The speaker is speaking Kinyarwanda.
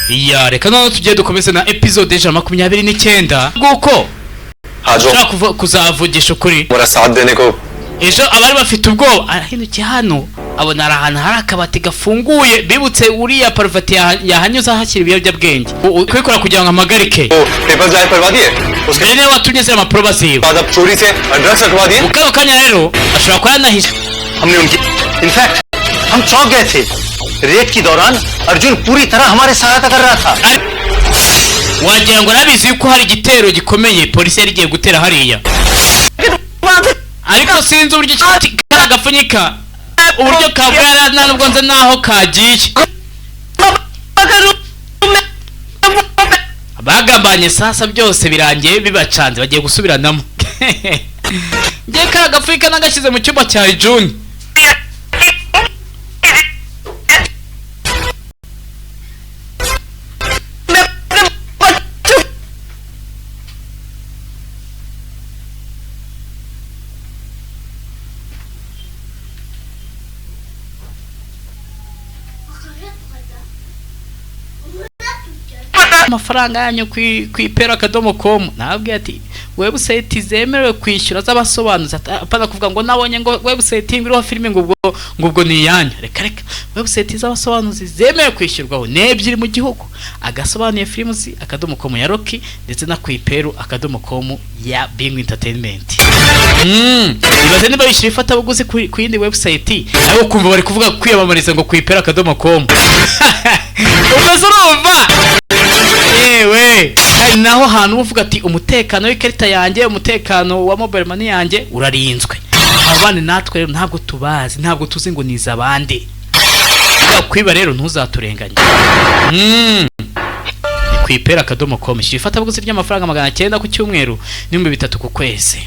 Iya, reka noneho tugiye dukomeze na episode 129 nguko. हाँ जो ushaka kuzavugisha ukuri. हमारा साथ देने को Ejo abari bafite ubwoba arahindukiye hano, abona hari ahantu hari akabati gafunguye. Bibutse uriya Parvati yahanyuze ahashyira ibiyobyabwenge, kubikora kugira ngo amagarike. वो paper जाहिर करवा दिए उसके Mbere niwe watumye ziriya mpapuro baziba. बाद अब चोरी से ड्रग्स रखवा दिए। Mu kano kanya rero ashobora kuba yanahishe. हमने उनकी इनफैक्ट हम चौंक गए थे। रेड के दौरान अर्जुन पूरी तरह हमारे सहायता कर रहा था। Wagira ngo arabizi yuko hari igitero gikomeye polisi yari igiye gutera hariya, ariko sinzi uburyo kari agapfunyika uburyo kavuye, nta nubwo nzi n'aho kagiye. Bagambanye sasa byose birangiye bibacanze, bagiye gusubiranamo. Ngiye kari agapfunyika nagashyize mu cyumba cya Juni. Amafaranga yanyu ku ipera.com. Nababwiye ati website zemerewe kwishyura z'abasobanuzi, apana kuvuga ngo nabonye ngo website ngo iriho filime, ngo ubwo ni iyanyu. Reka reka, website z'abasobanuzi zemerewe kwishyurwaho ni ebyiri mu gihugu: agasobanuye films.com ya Rocky, ndetse na ku iperu.com ya Bingo Entertainment. Ibaze niba bishyura ifatabuguzi ku yindi website, nawe ukumva bari kuvuga kwiyamamariza ngo ku ipera.com. Ubwo se urumva yewe hari naho hantu uba uvuga ati umutekano w'ikarita yanjye, umutekano wa mobile money yanjye urarinzwe. Abo bandi natwe rero ntabwo tubazi, ntabwo tuzi ngo ni iz'abandi. Kwiba rero ntuzaturenganye. Ni ku ipera.com. Ishyura ifatabuguzi ry'amafaranga 900 ku cyumweru n'3,000 ku kwezi.